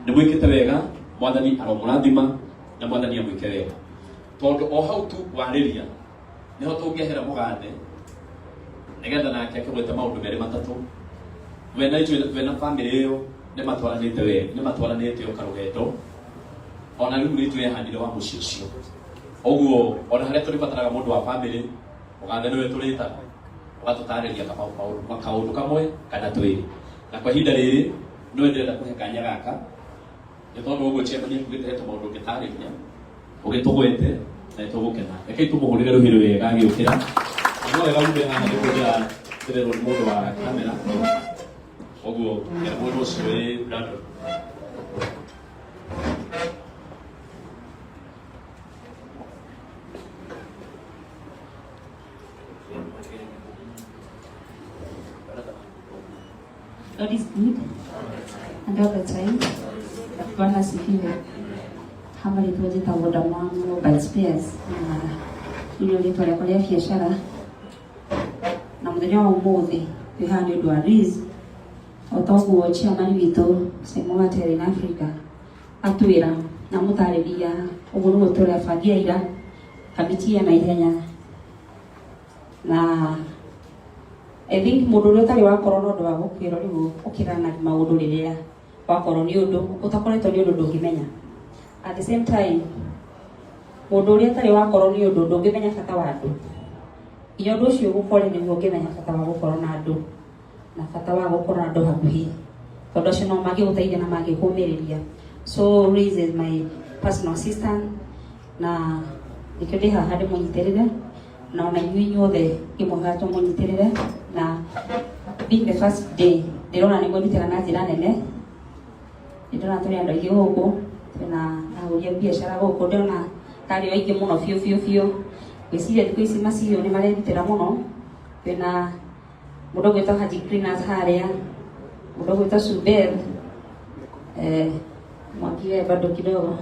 Nĩ mwĩkĩte wega, Mwathani aromũrathima na Mwathani amwĩke wega. Tondũ o hau tu warĩria nĩho tũngĩehera mũgathe nĩgetha nake akĩgwete maũndũ merĩ matatũ. We na ithuĩ, we na bamĩrĩ ĩyo nĩ matwaranĩte wega, nĩ matwaranĩte o karũgendo. Ona rĩu nĩ ithuĩ ehandire wa mũciĩ ũcio. Ũguo ona harĩa tũrĩbataraga mũndũ wa bamĩrĩ, mũgathe nĩwe tũrĩtaga ũgatũtarĩria kaũndũ kamwe kana twĩrĩ. Na kwa ihinda rĩrĩ nĩwe ndĩrenda kũhe kanya gaka nĩ tondũ ũguo chairman akugĩte he tũmaũndũ ũngĩtarĩria ũgĩtũgwete na nĩtũgũkena. Rekei tũmũhũrĩre rũhĩ wega agĩũkĩra. Na no wega ume haha nĩ kũrĩa ndĩrerwo nĩ mũndũ wa kamera. Ũguo kĩra mũndũ ũcio ĩ Brandon. God is good and all the time. Bwana asifiwe. Hama rĩtwa njĩtagwo Ndamwa Mobile Spares na rĩu rĩtwa rĩakwa rĩa biacara, na mũthenya wa ũmũthĩ twĩ haha nĩ ũndũ wa Liz. O ta ũguo chairman witũ Simon wa Terrain Africa atwĩra na mũtarĩria, ũguo nĩguo tũrabangia ira kamiti ya naihenya. Na I think mũndũ ũrĩa ũtarĩ wakorwo na ũndũ wa gũkwĩrwo rĩu ũkĩrana maũndũ rĩrĩa wakorwo nĩ ũndũ ũtakoretwo nĩ ũndũ ndũngĩmenya. At the same time, mũndũ ũrĩa ũtarĩ wakorwo nĩ ũndũ ndũngĩmenya bata wa andũ. Nginya ũndũ ũcio ũgũkore nĩguo ũngĩmenya bata wa gũkorwo na andũ na bata wa gũkorwo na andũ hakuhĩ, tondũ acio no mangĩgũteithia na mangĩkũmĩrĩria. So Liz is my personal assistant, na nĩkĩo ndĩ haha ndĩmũnyitĩrĩre, na ona inyuĩ inyuothe ngĩmwĩhoya tũmũnyitĩrĩre. Na being the first day, ndĩrona nĩ mwĩrutĩra na njĩra nene. Nĩ ndĩrona tũrĩ andũ aingĩ gũkũ, twĩna ahũri a biacara gũkũ, ndĩrona tarĩ o aingĩ mũno biũ biũ biũ. Ngwĩciria thikũ ici maciũ nĩ marerutĩra mũno. Twĩna mũndũ ũgwĩtwo Haji Cleaners harĩa, mũndũ ũgwĩtwo Suber, Mwangi we bado kidogo.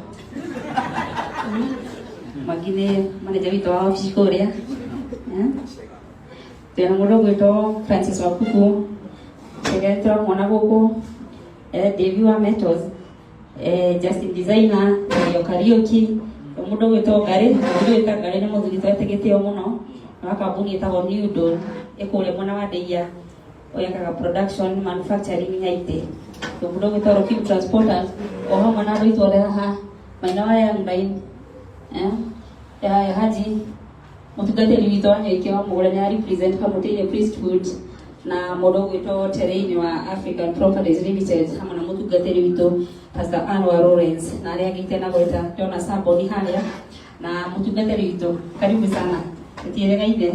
Mwangi nĩ manager witũ wa ofici kũrĩa. Twĩna mũndũ ũgwĩtwo Francis Wakuku, Chege tũramuona gũkũ, Davy wa Metals, Justin Designer, Mario Kariuki, mũndũ ũgwĩtwo Ngarĩ. Mũndũ ũgwĩtwo Ngarĩ nĩ mũthuri twete gĩtĩo mũno, na wa kambuni ĩtagwo New Dawn ĩkũrĩa mwena wa Ndeia, wekaga production manufacturing ya itĩ. Mũndũ ũgwĩtwo Rokim Transporters, o hamwe na andũ aitũ othe haha, Maina wa Young Line, ya Haji mũtungatĩri witũ wa Nyaike wa Mũgũre nĩ represent Kamũtĩ Priesthood, na mũndũ ũgwĩtwo Terrain wa African Properties Limited, hamwe na mũtungatĩri witũ Pastor Anwar Lawrence na arĩa angĩ itenagweta. Ndĩrona Samboni harĩa na mũtungatĩri witũ, karibu sana, tũtiĩregaine,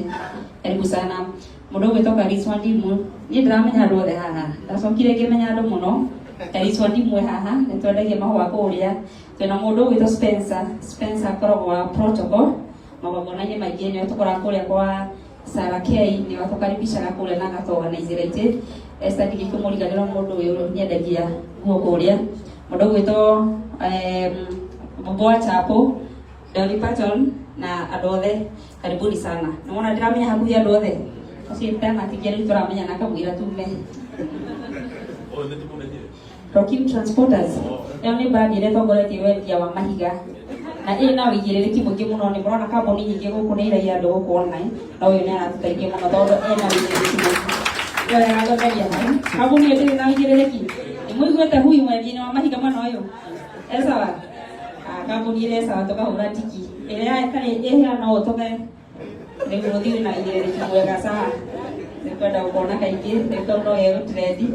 karibu sana. Mũndũ ũgwĩtwo Karis wa Ndimu, niĩ ndĩramenya andũ othe haha, ndacokire ngĩmenya andũ mũno. Karis wa Ndimu haha nĩ twendagia mahũa kũrĩa. Twĩna mũndũ ũgwĩtwo Spencer. Spencer akoragwo wa protocol magongona-inĩ maingĩ, nĩwe tũkoraga kũrĩa kwa Sarah K, nĩwe atũkaribishaga kũrĩa na agatũorganizĩra itĩ. Esther ndigĩkũmũriganĩrwo, mũndũ ũyũ nĩendagia nguo kũrĩa. Mũndũ ũgwĩtwo Bobo wa Chapo, Dolly Parton na andũ othe, karibuni sana. Nĩwona ndĩramenya hakuhĩ andũ othe acio itanatigia, rĩu tũramenya na kamũira tume. Ũyũ nĩ tũmũmenyire. Rokim Transporters ĩyo nĩ brand ĩrĩa ĩtongoretie wendia wa mahiga na ĩna ũigĩrĩrĩki mũingĩ mũno. Nĩ mũrona kambuni nyingĩ gũkũ nĩ iragia andũ gũkũ online, na ũyũ nĩ aratũteithia mũno tondũ ena ũigĩrĩrĩki mũingĩ. Nĩ wega gũtheria hau kambuni ĩyo ndĩrĩ na ũigĩrĩrĩki. Nĩ mũiguĩte hui mwendia-inĩ wa mahiga mwena ũyũ esawa kambuni ĩrĩa esawa tũkahũra tiki ĩrĩa ĩtarĩ ĩheana ũtũme rĩu mũthiĩ na ũigĩrĩrĩki mwega. Sawa, nĩkwenda gũkona kaingĩ rĩu tondũ no gegũtrendi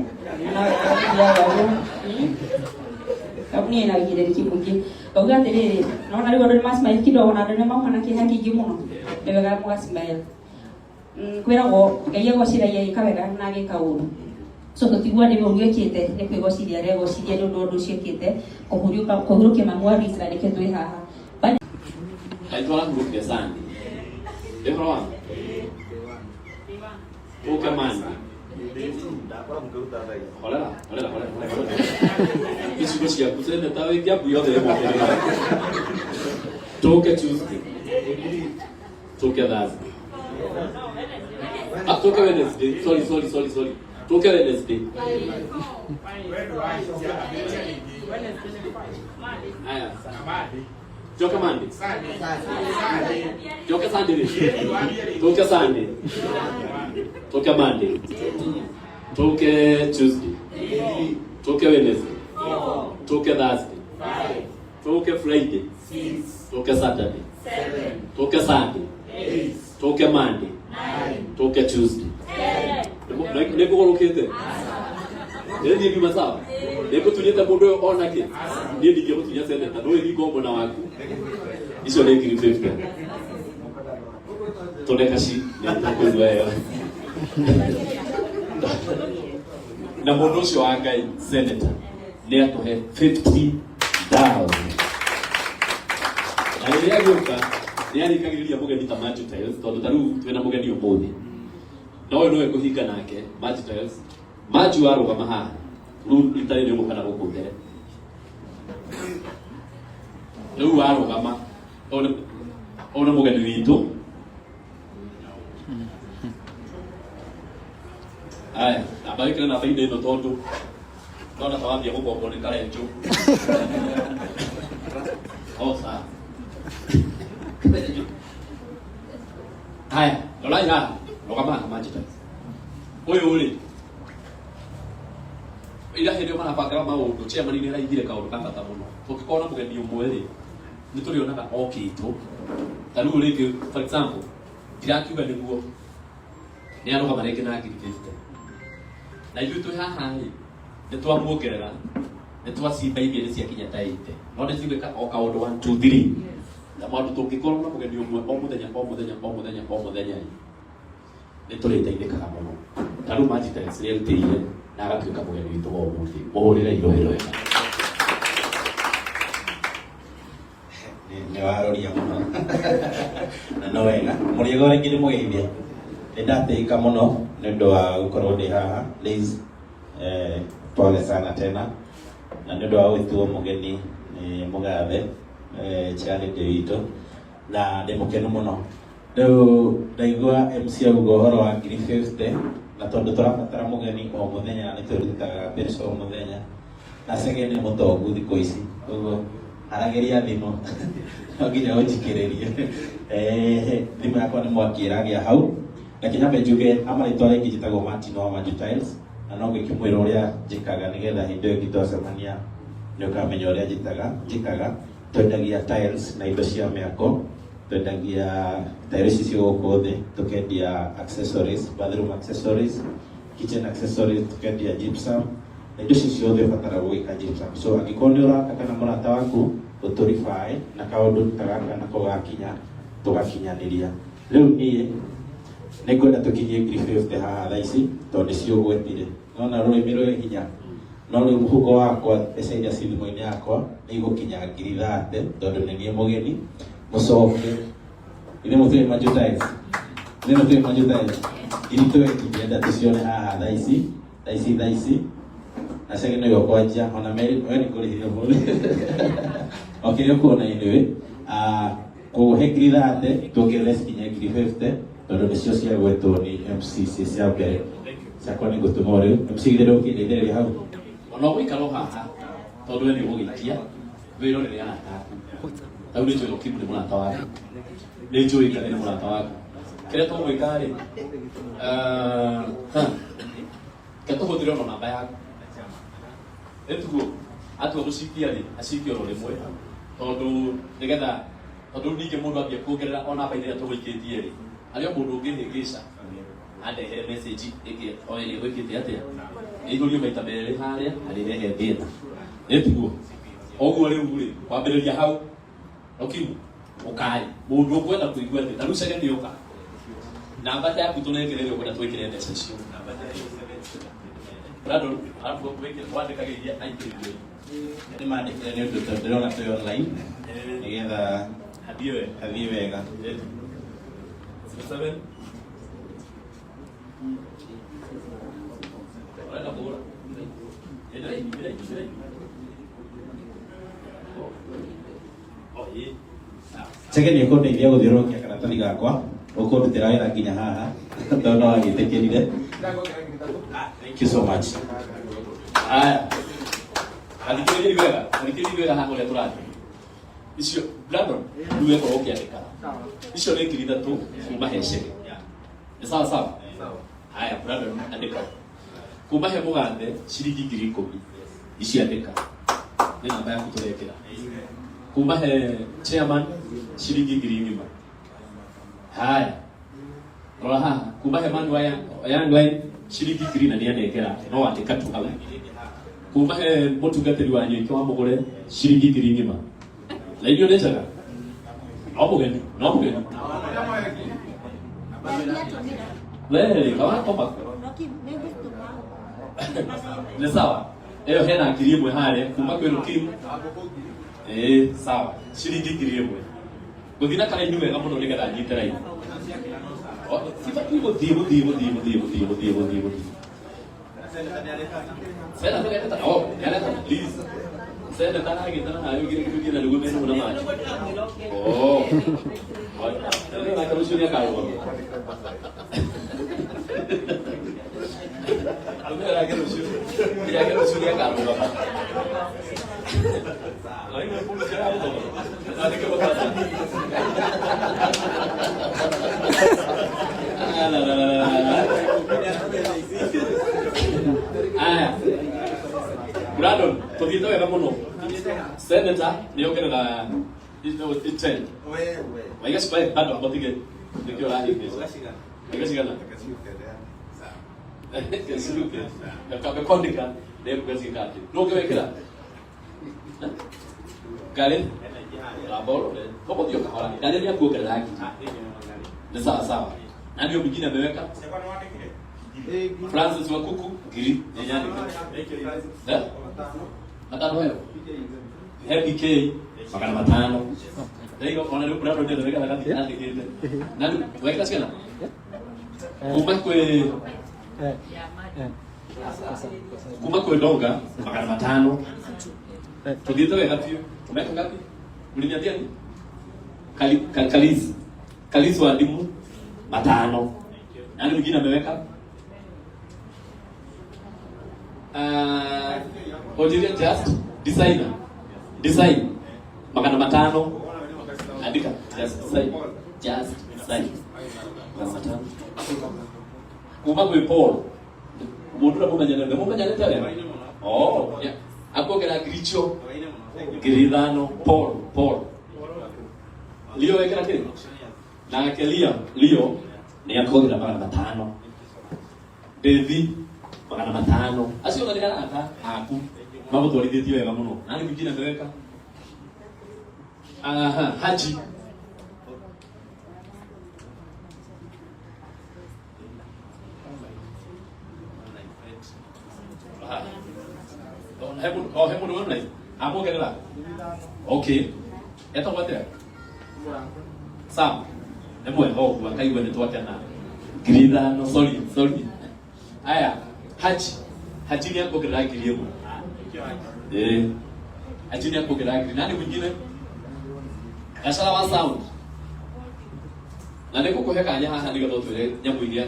na no egũthiaga ũguo. Kambuni ĩna ũigĩrĩrĩki mũingĩ. Ngauga atĩrĩrĩ, nona rĩu andũ nĩ ma smile kidogo na andũ nĩ mauma na kĩeha kĩingĩ mũno. Nĩ wega mũga smile. Kwĩragwo Ngai agocithagia agĩka wega na agĩka ũru, so tũtigua nĩ ũru ĩkĩte, nĩ kwĩgocithia aregocithia nĩ ũndũ wa ũndũ ũcio ĩkĩte kũhurũkia mamu wa Liz, na nĩkĩo twĩ haha. Kaĩ twarahurũkire Sunday. Ĩ ũhoro wa tũke Monday. Horera, horera, horera, horera. Icigo ciaku seneta wĩ Kiambu yothe ĩgũkĩrĩra. Tũke Tuesday. Tũke Thursday. Ah, tũke Wednesday. Sorry, sorry, sorry, sorry. Tũke Wednesday. Aya, njoke Monday, njoke Sunday rĩ, tũke Sunday, tũke Monday, tũke Tuesday, tũke Wednesday, tũke Thursday, tũke Friday, tũke Saturday, tũke Sunday, tũke Monday, tũke Tuesday. Nĩ ngũgũrũkĩte nĩ thiĩ ngiuma sawa nĩ ngũtunyĩte mũndũ ũyũ onake niĩ ndingĩgũtunya seneta ndũĩ hingo mwena waku icio nĩ 50,000 tũne kaci nĩ tũkũigua wega na mũndũ ũcio wa Ngai senator nĩ atũhe 50,000 na rĩrĩa agĩũka nĩ arĩkagĩrĩria mũgeni ta Manju Tiles tondũ ta rĩu twĩna mũgeni ũmũthĩ na ũyũ nĩwe ngũhinga nake Manju Tiles. Manju arũgama haha rĩu rita rĩrĩ ũgũka na gũkũ mbere rĩu warũgama ũyũ nĩ mũgeni witũ. Aya, namba wĩkĩre namba-inĩ ĩno tondũ ndona ta wambia gũkombwo nĩ karenjũ. Oh, sawa. Haya, rorai haha, rũgama haha Manju Tiles. Ũyũ rĩ, ira hĩndĩ ĩyo marabangaga maũndũ chairman nĩ araigire kaũndũ ka bata mũno. Tũngĩkorwo na mũgeni ũmwe rĩ, nĩ tũrĩonaga okĩtwo. Ta rĩu rĩngĩ, for example, ndirakiuga nĩguo nĩ arũgama rĩngĩ na 50,000. Na ithuĩ twĩ haha rĩ, nĩ twamuongerera, nĩ twacimba iria nĩ ciakinya ta 80. No nĩ cigwĩka o kaũndũ 1 2 3. Na maũndũ tũngĩkorwo na mũgeni ũmwe o mũthenya o mũthenya o mũthenya o mũthenya rĩ, nĩ tũrĩteithĩkaga mũno. Ta rĩu Manju Tiles nĩ erutĩire na agatuĩka mũgeni witũ wa ũmũthĩ. Mũhũrĩre irohe wega. Nĩ waroria mũno na no wega mũrĩega rĩngĩ nĩ mũgeithia nĩ ndatĩĩka mũno nĩ ũndũ wa gũkorwo ndĩ haha. Liz, pole sana tena na nĩ ũndũ wa gwĩtuo mũgeni nĩ mũgathe charity witũ na ndĩ mũkenu mũno. Rĩu ndaigua MC auga ũhoro wa 50,000 na tondũ tũrabatara mũgeni o mũthenya na nĩ twĩrutaga mbeca o mũthenya na Chege nĩ mũtongu thikũ ici koguo haragĩria thimũ no nginya ũnjikĩrĩrie. Thimũ yakwa nĩ mwaki ĩragĩa hau. Reke nyambe njuge amarĩtwa rĩngĩ njĩtagwo Martin wa Manju Tiles na no ngĩkĩmwĩra ũrĩa njĩkaga nĩgetha hĩndĩ ĩyo ĩngĩ twacemania nĩ ũkamenya ũrĩa njĩkaga. Twendagia tiles na indo cia mĩako, twendagia tairo ici cia gũkũ thĩ, tũkendia accessories, bathroom accessories, kitchen accessories, tũkendia gypsum na indo icio ciothe ũbataraga gwĩka gypsum. So angĩkorwo nĩ ũraka kana mũrata waku ũtũribae na kaũndũ ta gaka nako gakinya tũgakinyanĩria. Rĩu niĩ nĩ ngwenda tũkinyie 50,000 haha thaa ici tondũ nĩcio ũgwetire. Nona rũrĩmĩ rwĩ hinya no rĩu mũhuko wakwa mbeca iria ci thimũ-inĩ yakwa nĩ igũkinya 30,000 tondũ nĩ niĩ mũgeni. Mũcoke ithe mũtũĩ Manju Tiles, ithe mũtũĩ Manju Tiles 20,000 ndĩrenda tũcione haha thaa ici thaa ici thaa ici na Chege nĩwe ũkwanjia ona Mary we nĩ ngũrĩhire ũmũthĩ o kĩrĩa ũkuona anyway. Koguo he 30,000 tuongerere cikinye 50,000 tondũ nĩcio ciagwetwo nĩ MC ci cia mbere ciakwa nĩ ngũtũma o rĩu. MC githĩ ndũkĩndeithĩrĩria hau? Ona ũgũikara o haha tondũ we nĩ ũgũgĩikia wĩrorere arata aku. Ta rĩu nĩ njũĩ Okimu nĩ mũrata waku, nĩ njũĩ Ngathĩ nĩ mũrata waku. Kĩrĩa tũgwĩka rĩ, ke tũhũthĩre ono namba yaku ĩtuo atua gũcikia rĩ acikie oro rĩmwe tondũ nĩgetha tondũ ningĩ mũndũ ambia kuongerera o namba ĩrĩa tũgũikĩtie rĩ harĩ o mũndũ ũngĩhĩngĩca andehere message ĩngĩ o ĩrĩa gwĩkĩte atĩa ĩihũrio maita merĩ harĩa na rĩrehe thĩna ĩtiguo ũguo. Rĩu rĩ kwambĩrĩria hau Okimu ũkai mũndũ ũkwenda kũigua atĩ ta rĩu Chege nĩ ũka namba ta yaku tũnengere ũkwenda twĩkĩre mbeca icio Brandon arabu wandĩkage iria aingĩrĩrio. Nĩ mandĩkire nĩ ũndũ tondũ ndĩrona twĩ online nĩgetha hathiĩ wega. Hathiĩ wega. 07 ũrenda kũgũra. Ĩndĩra ĩndĩra ĩndĩra. Oh, ĩĩ. Chege nĩ ũkũndeithia gũthiũrũrũkia karatathi gakwa ũkũndutĩra wĩra nginya haha tondũ no wagĩtĩkĩrire. Thank you so much. Haya. Athikĩrĩria wega, athikĩrĩria wega haha ũrĩa tũrathiĩ. Icio Brandon, rĩu wekorwo ũkĩandĩka. Icio nĩ 3,000 kuma he Chege. Nĩ sawa sawa? Haya, Brandon andĩka. Kuma he mũgathe ciringi 10,000. Ici andĩka. Nĩ namba yaku tũrekĩra. Kuma he chairman ciringi 1,000. Haya. Rora haha, kuma he man wa Young Line ciringi 1,000 na nĩanengera no andĩka tu hau. Kuma he mũtungatĩri wa Nyoike wa Mũgũre ciringi 1,000. Na irio nĩ njega? No mũgeni, no mũgeni. Wewe kawakoma. Nĩ sawa. Ĩyo hena 1,000 harĩa kuma kwĩ Rukim. Ĩĩ, sawa. Ciringi 1,000. Gũthiĩ na karaini wega mũno nĩgetha nyite raini. Sibatiĩ gũthiĩ gũthiĩ gũthiĩ gũthiĩ gũthiĩ gũthiĩ gũthiĩ gũthiĩ. Sena nĩareta, oh, nĩareta, please. Sena taragĩtana nawe ũgire kĩndũ kĩna nĩguo mena na maji. Oh. Nake rũciũ nĩakarũgama. Arũmĩrĩra nake rũciũ. Nake rũciũ nĩakarũgama. Aya. Brandon, tuthiĩte wega mũno. Senator nĩongerera 10. Waiga cibae bado abotige nĩkĩo ũrahĩngĩca. Waiga cigana? Keciruke. Kambe kwandĩka nĩngũga ciĩka atĩ. Nũ ũngĩ wekĩra? Gari? Ramboro. Koguo kahora. Gari nĩakuongerera ngiri. Nĩ sawa sawa. Nani huyo mwingine ameweka? Francis wa kuku ngiri nĩnyandĩka. Eh? Matano hayo. Happy K 500. Rĩu ona rĩu Brandon nĩ areka andĩkĩte. Nani wekĩra cigana? Kuma kwĩ kuma kwĩ Donga 500. Tuthiĩte wega biũ. Umeweka ngapi? Uliniambia ni? Kalizi. Kalizi wa ndimu 500. Nani mwingine ameweka? Ojiria just designer. Design 500. Andika just design. Just design. 500. Kuma kwĩ Paul. Mũndũ ũrĩa mũmenyanĩte, mũmenyanĩte wega? Oh, yeah. Akuongerera ngiri icio 5,000. Paul, Paul. Leo wekĩra kĩ? Nake Leo, Leo nĩ akuongerera 500. Devi 500. Acio othe nĩ arata aku magũtwarithĩtie wega mũno. Nani mwingine ameweka? Aha, Haji. Oh, he mũndũ wĩna amuongerera. Okay. Etagwo atĩa? Sam. Nĩ mwega ũguo akaigua nĩ twakena. 5,000, sorry, sorry. Aya, Haji. Haji nĩ akuongerera 1,000. Eh. Haji nĩ akuongerera ngiri. Nani mwingine? Gacara wa sound. Na nĩ ngũkũhe kanya haha nĩgetha ũtwĩre nyamũ iria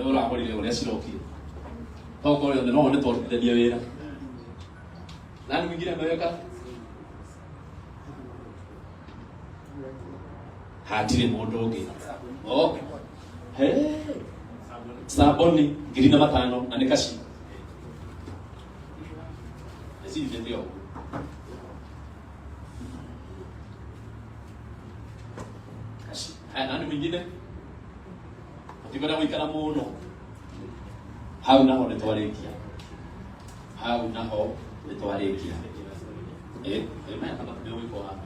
ũragũrire ũrĩa cirokire. Tokorwo yothe no wone twarutithania wĩra. Nani mwingine ameweka? Hatirĩ mũndũ ũngĩ. Oh. He. Saboni 5,000 na nĩ kaci. Ecirithĩte ũguo. Kaci. Haya, nani mwingine? Mũtikwenda gũikara mũno. Hau naho nĩ twarĩkia. Hau naho nĩ twarĩkia. Eh, eh, maya kama nĩ ũgĩkwo haha.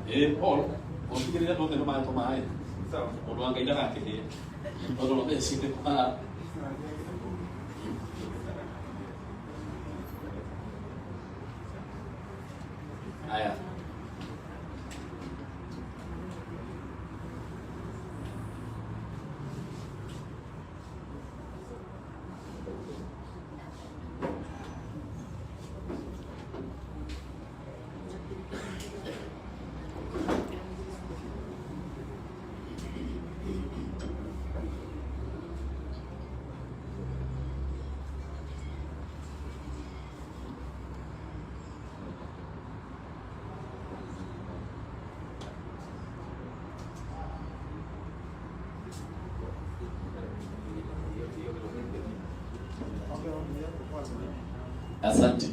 Eh, Paul, ũtigĩrĩre andũ othe nĩ mahetwo maĩ. Mũndũ wa Ngai ndagakĩhĩe. Tondũ no meci nĩ kwa Haya. Asante.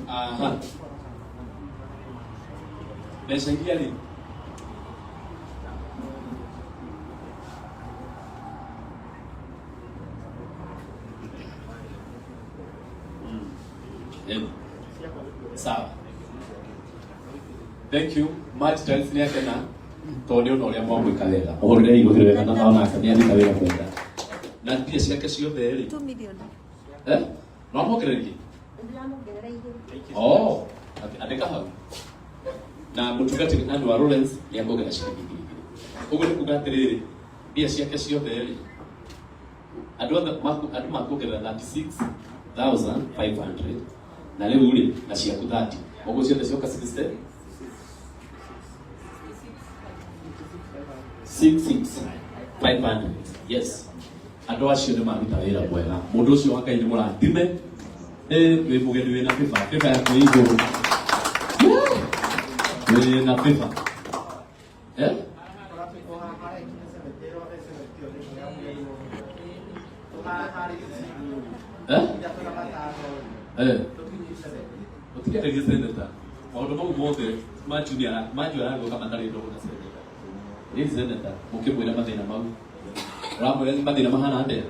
Aha. Mbeca iria rĩ Eh, sawa. Thank you. March Times nĩ akena tondũ nĩ ona ũrĩa mwamwĩka wega. Mũhũrĩre igũrũ wega na onake nĩ aruta wĩra mwega. Na mbia ciake ciothe rĩ. 2 million. Eh? No amwongererie? Ndĩramuongereire. Oh, andĩka hau. Na mũtungatĩri Anne wa Lawrence nĩ akuongerera ciringi 2,000. Ũguo nĩ kuga atĩrĩrĩ, mbia ciake ciothe rĩ, andũ othe andũ makuongerera 36,500 na rĩu rĩ na ciaku 30. Ũguo ciothe cioka 60 66500. Yes. Andũ acio nĩ maruta wĩra mwega. Mũndũ ũcio wa Ngai nĩ mũrathime. Eh, wĩ mũgeni wĩna bĩba, bĩba yaku ĩ igũrũ. Wĩna bĩba. Eh? Eh? Eh. Ũtigarĩrie seneta. Maũndũ mau mothe ma junior ma junior aragũka matarĩ ndogo na seneta. Rĩ seneta mũkĩmwĩra mathĩna mau. Ũramwĩra nĩ mathĩna mahana atĩa?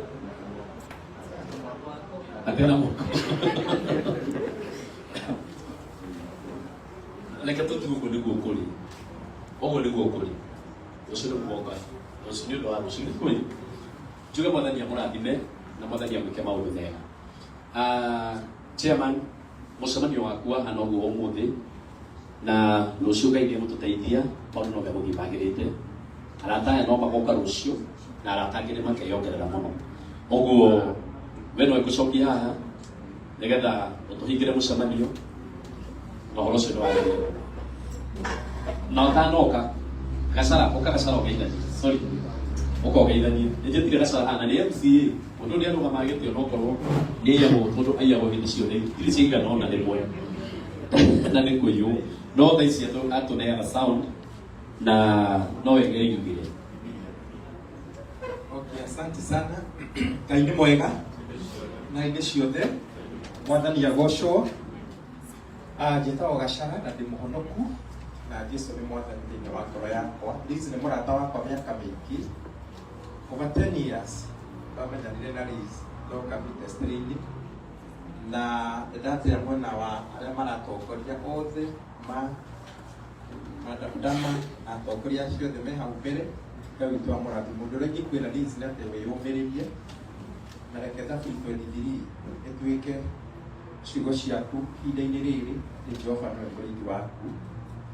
Atĩa na moko. Reke tũtige ũguo nĩguo kũrĩ. Ũguo nĩguo kũrĩ. Rũciũ nĩ mũgonga. Rũciũ nĩ ũndũ wa rũciũ nĩ kũrĩ. Njuge mwathani amũrathime na mwathani amwĩke maũndũ mega. Ah, chairman, mũcemanio waku wahana ũguo ũmũthĩ na rũciũ Ngai nĩ egũtũteithia maũndũ no megũthiĩ magĩrĩte. Arata aya no magoka rũciũ na arata angĩ nĩ makeyongerera mũno. Ũguo we no ngũcokia haha nĩgetha ũtũhingĩre mũcemanio na ũhoro ũcio nĩ wagĩrĩire. Na ũtanoka gacara ũka gacara ũgeithanie. Sorry. Ũka ũgeithanie. Nĩ njĩtire gacara haha na nĩ MCA. Mũndũ nĩ arũgamaga gĩtĩ onokorwo nĩ aiyagwo mũndũ aiyagwo hĩndĩ ciothe itirĩ ciaigana ona rĩmwe na nĩ kũiywo. No thaa ici atũneaga sound na no wega iyugire. Okay, asante sana. Ngai nĩ mwega na hĩndĩ ciothe mwathani agocwo. Ah, njĩtagwo Gacara na ndĩ mũhonoku na Jesu nĩ mwathani thĩinĩ wa ngoro yakwa. Liz nĩ mũrata wakwa mĩaka mĩingĩ, over 10 years twamenyanire na Liz ndoka ministry-inĩ na nĩndatĩra mwena wa arĩa maratongoria othe ma Madam Dama na atongoria acio othe me hau mbere. Ngai witũ amũrathime. Ũndũ ũrĩa ingĩkwĩra Liz nĩ atĩ wĩyũmĩrĩrie na reke Thaburi 23 ĩtuĩke ciugo ciaku ihinda-inĩ rĩrĩ nĩ Jehova nĩwe mũrĩithi waku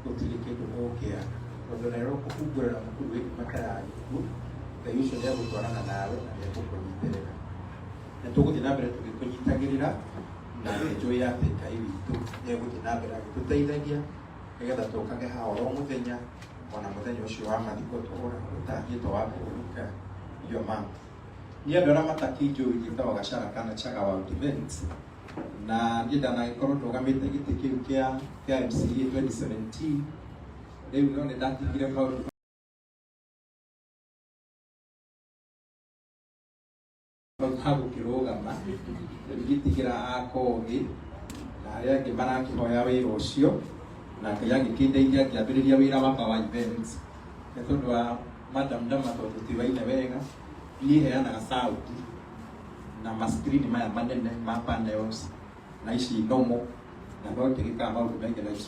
gũtirĩ kĩndũ ũngĩaga tondũ na rĩrĩa ũkũhungũrĩra mũkuru wĩ mata ya gĩkuũ Ngai ũcio nĩ egũtwarana nawe na nĩ egũkũnyitĩrĩra na tũgũthiĩ na mbere tũgĩkũnyitagĩrĩra na nĩnjũĩ atĩ Ngai witũ nĩ egũthiĩ na mbere agĩtũteithagia nĩgetha tũkage haha oro mũthenya ona mũthenya ũcio wa mathiko ũtanyĩtwo wa kũhurũka your mom. Niĩ andũ arĩa matakĩnjũĩ njĩtagwo Gachara kana Chaga wa Events na niĩ ndanagĩkorwo ndũgamĩte gĩtĩ kĩu kĩa MCA 2017 rĩu no nĩ ndatigire maũndũ mau ma gũkĩrũgama rĩu ngĩtigĩra akogĩ na arĩa angĩ marakĩhoya wĩra ũcio na Ngai agĩkĩndeithia ngĩambĩrĩria wĩra wakwa wa events nĩ tondũ wa Madam Dama tondũ tũtiwaine wega niĩ heanaga sound na ma screen maya manene ma panels na ici nomo na no njĩgĩkaga maũndũ maingĩ na ici.